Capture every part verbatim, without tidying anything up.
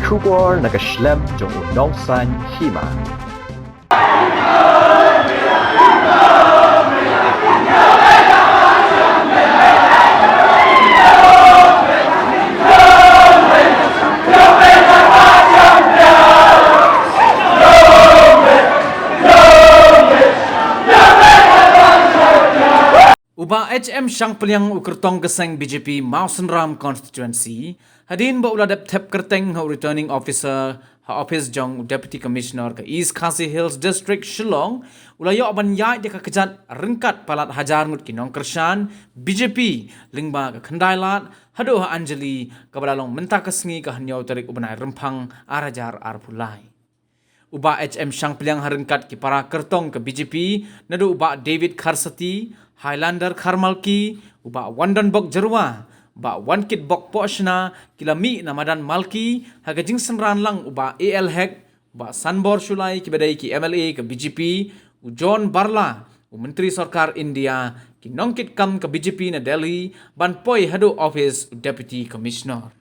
Khubor na ka shlem jong u Nongsaiñ Hima. U Bah H M Shangpliang, u kyrtong ka seng B J P Mawsynram Constituency, hadien ba u la dep thep kyrteng ha u Returning Officer ha ophis jong u Deputy Commissioner ka East Khasi Hills District, Shillong, u la ïoh ban ïaid da ka kjat ryngkat palat hajar ngut ki nongkyrshan B J P lyngba ka Khyndailad haduh ha Anjali, kaba la long mynta ka sngi, ka hynñiew tarik u bnai Rymphang ar hajar arphew lai. U Bah H M Shangpliang ha ryngkat ki para kyrtong ka B J P, naduh u Bah David Kharsati, Highlander Kharmalki, u Bah Wandonbok Jyrwa, Bah Wankitbok Pohshna, ki la mih na madan Malki ha ka jingsynran lang u Bah A L Hek, u Bah Sanbor Shullai, kiba dei ki M L A ka B J P, u John Barla, u Myntri Sorkar India, ki nongkitkam ka B J P na Delhi, ban poi haduh ophis u Deputy Commissioner.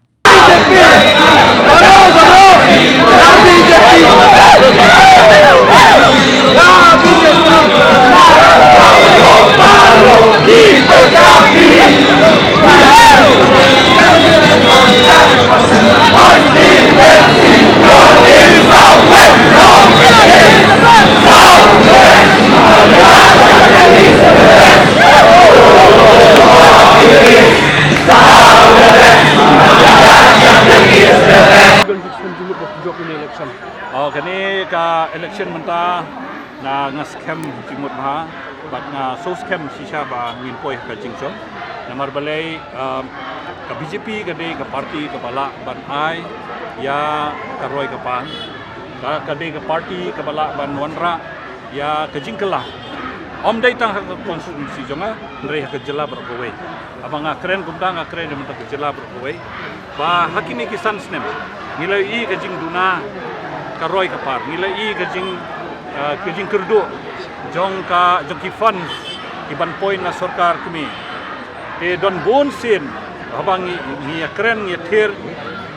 Election. Oh, kane ka election mynta nga, nga skhem jingmut bha, bad nga sngewskhem shisha ba ngin poi ha ka jingjop. Namar balei, um, ka B J P ka dei ka party kaba lah ban ai ïa ka roi ka par. Ka, ka dei ka party kaba lah ban wanrah ïa ka jingkylla. Ym dei tang ha ka constituency jong nga, hynrei ha ka jylla baroh kawei. Haba nga kren kumta, nga kren na ka bynta ka jylla baroh kawei. Ba ha kine ki san snem ngi la ïohi ka jingduna ka roi ka par, ngi la ïohi ka jing, ah, ka jingkyrduh jong ka, jong ki funds ki ban poi na sorkar kmie. Te don bun sien haba ngi, ngi ïa kren, ngi ïa thir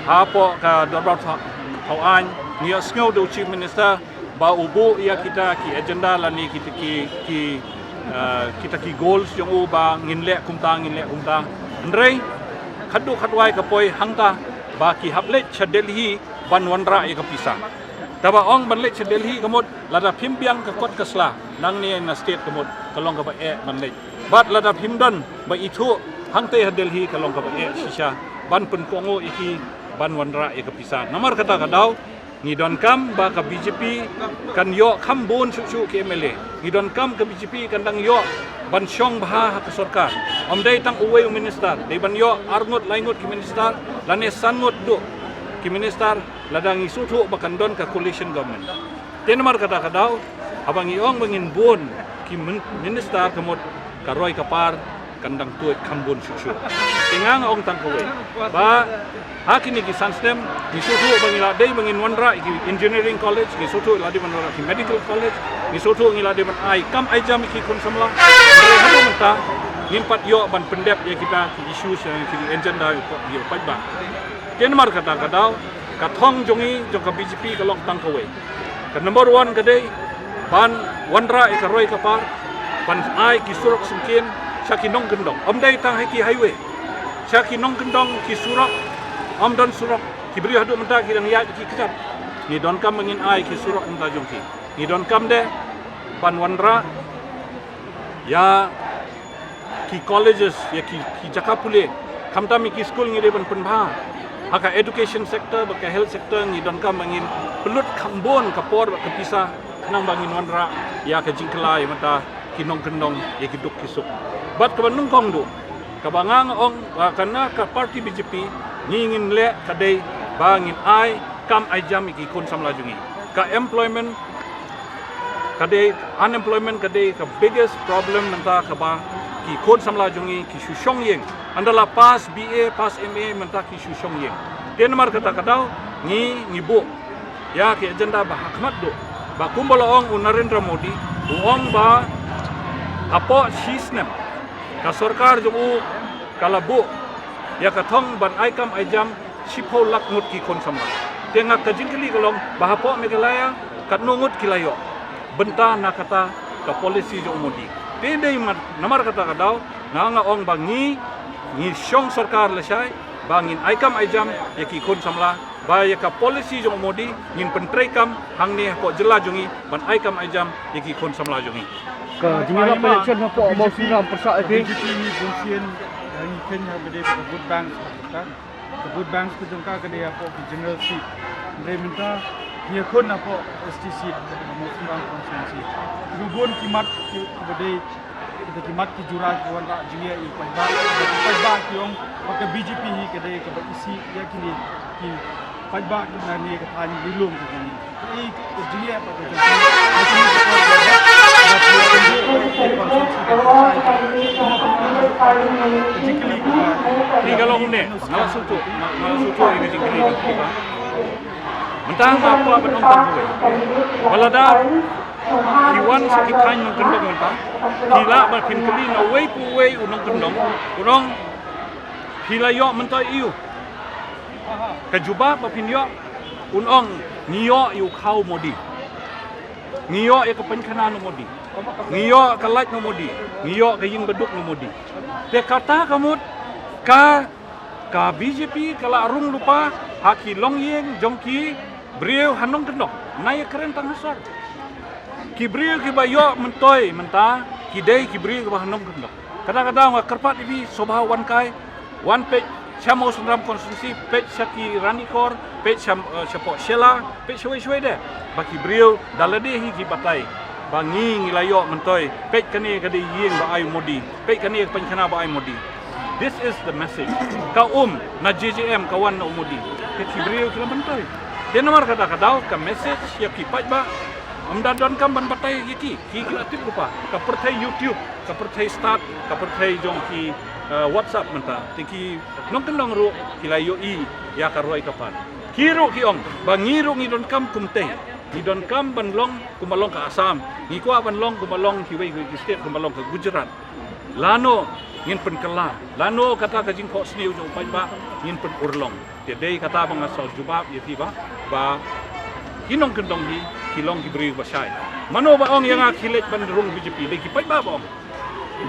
hapoh ka dorbar thaw, thaw aiñ, ngi ïohsngew da u Chief Minister ba u buh ïa kita ki agenda lane kita ki, ki, eh, kita ki goals jong u ba ngin leh kumta, ngin leh kumta. Hynrei khatduh khatwai ka poi hangta ba ki hap leit sha Delhi ban wanrah ïa ka pisa. Te ba ong ban leit sha Delhi ka mut, lada phim biang ka kot ka sla nangne na state ka mut, ka long kaba eh ban leit. Bad lada phim don ba ithuh hangtei ha Delhi, ka long kaba eh shisha ban pynkohnguh ïa ki ban wanrah ïa ka pisa. Namar kata ka daw, ngi donkam ba ka B J P kan ïoh kham bun shuh shuh ki M L A. Ngi donkam ka B J P kan dang ïoh ban shong bha ha ka sorkar. Ym dei tang uwei u minister, dei ban ïoh arngut laingut ki minister, lane sanngut duh ki minister, lada ngi sngewthuh ba kan don ka coalition government. Te namar kata ka daw, haba ngi ong ba ngin bun ki min-, minister ka mut, ka roi ka par kan dang tuid kham bun shuh shuh. Te nga nga ong tang kawei ba ha kine ki san snem ngi sngewthuh ba ngi la dei ba ngin wanrah ïa ki engineering college, ngi sngewthuh la dei ban wanrah ki medical college, ngi sngewthuh ngi la dei ban ai kam ai jam ïa ki khun samla. Hynrei haduh mynta ngim pat ïoh ban pyndep ïa kita ki issues, ïa ki agenda ïa u paidbah. Te namar kata ka daw, ka thong jong ngi, jong ka B J P ka long tang kawei. Ka number one ka dei ban wanrah ïa ka roi ka par, ban ai ki surok syngkien sha ki nongkyndong. Ym dei tang ha ki highway, sha ki nongkyndong, ki surok, ym don surok, ki briew haduh mynta ki dang ïaid ki kjat. Ngi donkam ba ngin ai ki surok mynta jong ki. Ngi donkam de ban wanrah ïa ki colleges, ïa ki, ki jaka pule. Khamtam ïa ki skul ngi dei ban pynbha. Ha ka education sector bad ka health sector ngi donkam ba ngin pynlut kham bun ka por bad ka pisa khnang ba ngin wanrah ïa ka jingkylla ïa mynta ki nongkyndong, ïa ki duk ki suk. Bad kaba nyngkong duh, kaba nga nga ong ba kane ka party B J P ngi ngin leh ka dei ba ngin ai kam ai jam ïa ki khun samla jong ngi. Ka employment ka dei, unemployment ka dei ka biggest problem mynta kaba ki khun samla jong ngi ki shu shong ïing. Ynda la pass B A, pass M A mynta ki shu shong ïing. Te namar kata ka daw ngi, ngi buh ïa ki agenda ba ha khmat duh. Ba kumba la ong u Narendra Modi, u ong ba hapoh shi snem ka sorkar jong u ka la buh ïa ka thong ban ai kam ai jam shiphew lak ngut ki khun samla. Te nga ka jingkylli ka long ba hapoh Meghalaya katno ngut ki la ïoh bynta na kata ka policy jong u Modi. Te dei namar kata ka daw nga nga ong ba ngi ngi shong sorkar lashai ba ngin ai kam ai jam ïa ki khun samla ba ïa ka policy jong u Modi ngin pyntreikam hangne hapoh jylla jong ngi ban ai kam ai jam ïa ki khun samla jong ngi. Ka jingïalap election hapoh Mawsynram pyrshah ïa ki. B J P ngi bun sien ngi khein ha ba dei ka vote bank. Ka vote bank ka jong ka ka dei hapoh ki general seat. Hynrei mynta ngi ïakhun hapoh S T seat ka Mawsynram constituency. Ki bun ki mat ki ba dei ki mat ki jura ki wanrah jingeh ïa u paidbah, ki paidbah ki ong ba ka B J P hi ka dei kaba isih ïa kine ki paidbah ki na ne ka thaiñ Ri Lum ka jong ngi. Ka i ka jingeh ba ka jong ngi. Ki ka long ne, nga la sngewthuh, nga la sngewthuh ïa ka jingkylli jong ki ba. Mynta nga kwah ban ong tang kawei. Ba lada ki wan sha ki thaiñ nongkyndong mynta, ki lah ban phin kylli na uwei pa uwei u nongkyndong, u ong phi la ïoh myntoi ïa u. Ka jubab ba phin ïoh, un ong ngi ïoh ïa u khaw Modi. Ngi ïoh ïa ka pynkhana na Modi. Ngi ïoh ka lait na Modi. Ngi ïoh ka ïing baduk na Modi. Te kata ka mut ka ka B J P ka la rung lypa ha ki longïing jong ki briew ha nongkyndong. Nai kren tang ha sor. Ki briew kiba ïoh myntoi mynta ki dei ki briew kiba ha nongkyndong. Kata kata nga kyrpad ïa phi sngewbha wan kai, wan peit sha Mawsynram constituency, peit sha ki Ranikor, peit sha, eh, shapoh Shella, peit shawei shawei de. Ba ki briew da lade hi ki batai. Ba ngi ngi la ïoh myntoi, peit kane ka dei ïing ba ai Modi, peit kane ka pynkhana ba ai Modi. This is the message. Ka um na J J M ka wan na u Modi. Ka ki briew ki la myntoi. Te namar kata ka daw ka message ïa ki paidbah. Ym da donkam ban batai ïa ki. Ki ki la tip lypa. Ka pyrthei YouTube, ka pyrthei start, ka pyrthei jong ki, eh, WhatsApp mynta. Te ki nongkyndong ruh ki la ïohi ïa ka roi ka par. Ki ruh ki ong ba ngi ruh ngi donkam kumtei. Ngi donkam ban long kumba long ka Assam. Ngi kwah ban long kumba long kiwei kiwei ki state kumba long ka Gujarat. Lano ngin pynkylla, lano kata ka jingphohsniew jong u paidbah ngin pynurlong. Te dei kata ba nga sa jubab ïa phi ba, ba ki nongkyndong hi ki long ki briew ba shai. Mano ba ong ïa nga khie leit ban rung B J P, dei ki paidbah ba ong.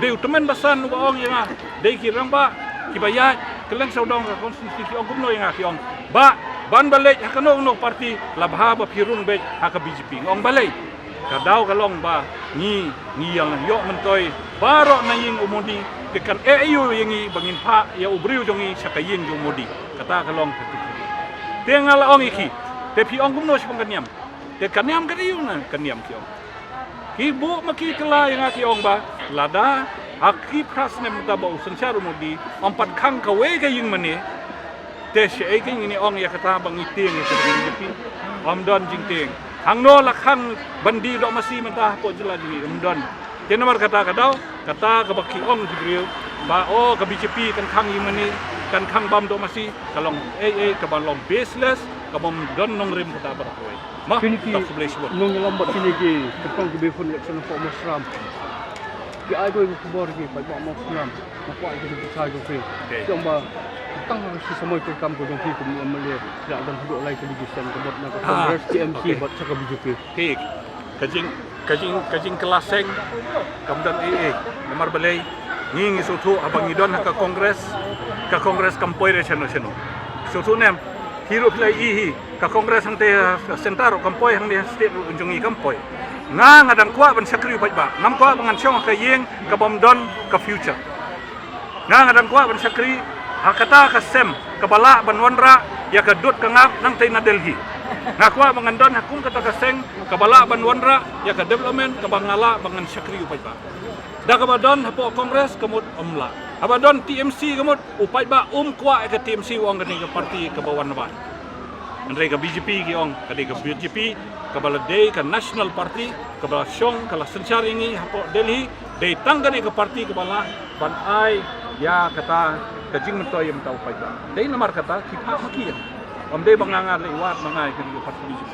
Dei u tymmen basan uba ong ïa nga, dei ki rangbah kiba ïaid kylleng sawdong ka constituency ki ong kumno ïa nga, ki ong ba ban ba leit ha kano kano party la bha ba phi rung beit ha ka B J P. Nga ong balei? Ka daw ka long ba ngi ngi ïa ïoh myntoi baroh na ïing u Modi, te kan eh aïu ïa ngi ba ngin phah ïa u briew jong ngi sha ka ïing jong u Modi. Kata ka long ka tip. Te nga la ong ïa ki, te phi ong kumno shaphang ka niam? Te ka niam ka dei aïu na ka niam, ki ong. Ki buh ma ki kylla ïa nga, ki ong ba lada ha ki phra snem mynta ba u synshar u Modi ym pat khang kawei ka ïing mane. Te shaei kein ngin ong ïa kata ba ngi tieng ïa ka B J P? Ym don jingtieng. Hangno la khang ban die doh masi mynta hapoh jylla jong ngi? Ym don. Te namar kata ka daw, kata kaba ki ong ki briew ba, oh, ka B J P kan khang ïing mane, kan khang bam doh masi, ka long ei ei kaba long baseless, kaba ym don nongrim kata baroh kawei. Mo, kine ki, to khublei shibun. Nongïalam bad kine ki kyrpang ki ba khun election hapoh Mawsynram. Ki ai kawei ka khubor ki paidbah Mawsynram. Nga kwah ïa kine ki sa jong phi. Okay. Ki ong ba tang ha ka shi samoi treikam ka jong phi kum M L A, la don haduh lai tylli ki seng, ka mut na ka, ah, Congress, T M C, okay, bad sha ka B J P. Thik. Ka jing, ka jing, ka jingkylla seng kam don ei ei. Namar balei? Ngi ngi sngewthuh haba ngi don ha ka Congress, ka Congress kam poi re shano shano. Sngewthuh ne em? Hi ruh phi la ïohi hi, ka Congress hangtei ha centre ruh kam poi, hangne ha state ruh jong ngi kam poi. Nga nga dang kwah ban shakri u paidbah, ngam kwah ba ngan shong ha ka ïing kaba ym don ka future. Nga nga dang kwah ban shakri ha kata ka sem kaba lah ban wanrah ïa ka dud ka ngap nangtei na Delhi. Nga kwah ba ngan don ha kum kata ka seng kaba lah ban wanrah ïa ka development kaba nga lah ba ngan shakri u paidbah. Da kaba don hapoh Congress ka mut ym lah. Haba don T M C ka mut u paidbah um kwah ïa ka T M C, u ong kane ka party kaba wan na bai. Hynrei ka B J P ki ong ka dei ka B J P kaba la dei ka national party kaba la shong ka la synshar ïa ngi hapoh Delhi, dei tang kane ka party kaba lah ban ai ïa kata ka jingmyntoi ïa mynta u paidbah. Dei namar kata ki phah ma ki ïa. Ym dei ba nga nga leh wad ma nga ïa kane ka party B J P.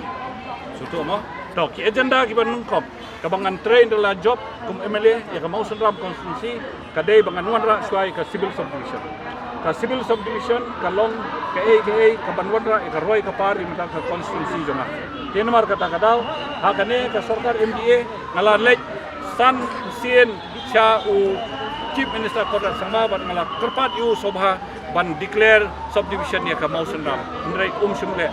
Sngewthuh mo? To ki agenda kiba nyngkong kaba ngan trei ynda la jop kum M L A ïa ka Mawsynram constituency ka dei ba ngan wanrah shuwa ïa ka civil subdivision. Ka civil subdivision ka long kaei kaei kaban wanrah ïa ka roi ka par ïa ka constituency jong nga. Te namar kata ka daw, ha kane ka sorkar M D A nga la leit san sien sha u Chief Minister Conrad Sangma bad nga la kyrpad ïa u sngewbha ban declare subdivision ïa ka Mawsynram. Hynrei um shym leh.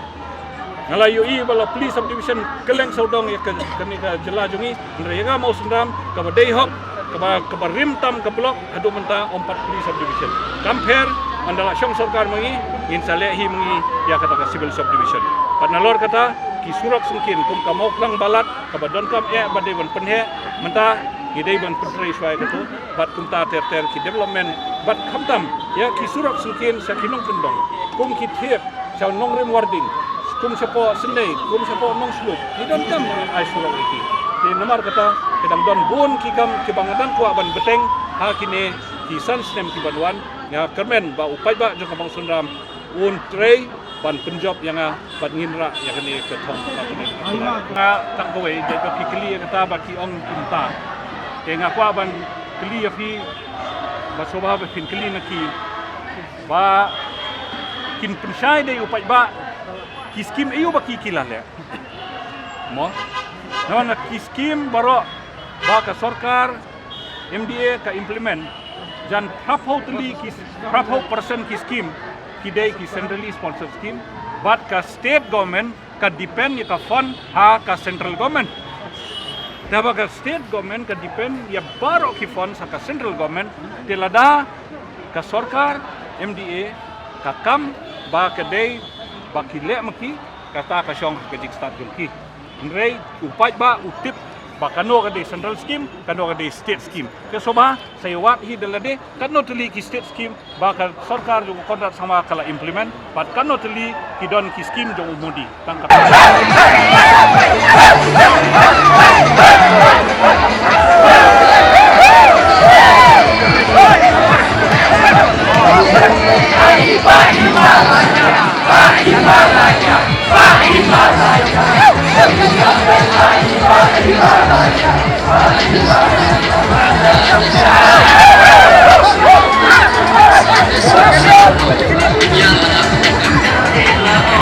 Nga la ïohi ba la plie subdivision kylleng sawdong ïa ka, kane ka jylla jong ngi. Hynrei ïa ka Mawsynram kaba dei hok, kaba, kaba rim tam ka block, haduh mynta ym pat plie subdivision. Kam pher, ynda la shong sorkar ma ngi, ngin sa leh hi ma ngi ïa kata ka civil subdivision. Bad nalor kata, ki surok syngkien kum ka Mawphlang Balat, kaba donkam eh ba dei ban pynheh, mynta ngi dei ban pyntrei shuwa ïa kato. Bad kumta ter ter ki development, bad khamtam ïa ki surok syngkien sha ki nongkyndong, kum ki thied sha Nongrim Warding, kum shapoh Synei, kum shapoh Nongshluk, ki donkam ban ai surok ïa ki. Te namar kata, ki dang don bun ki kam kiba nga dang kwah ban bteng ha kine ki san snem kiban wan. Nga kyrmen ba u paidbah jong ka Mawsynram un trei ban pynjop ïa nga bad ngin rah ïa kane ka thong ka kane. Nga tang kawei, jait ba ki kylli ïa kata ba ki ong kumta. Te nga kwah ban kylli ïa phi, ba sngewbha ba phin kylli na ki, ba kin pynshai da u paidbah ki skim aïu ba ki, ki la leh. Mo? Namar na ki skim baroh ba ka sorkar M D A ka implement, jan phraphew tylli ki, phraphew percent ki skim ki dei ki centrally sponsored skim, bad ka state government ka depend ïa ka fund ha ka central government. Te ba ka state government ka depend ïa baroh ki fund ha ka central government, te lada ka sorkar M D A ka kam ba ka dei ba ki leh ma ki, kata ka shong ha ka jingstad jong ki. Hynrei u paidbah u tip ba kano ka dei central scheme, kano ka dei state scheme. Te sngewbha sa ïa wad hi da lade, kano tylli ki state scheme ba ka sorkar jong u Conrad Sangma ka la implement, bad kano tylli ki don ki scheme jong u Modi. Tang kata.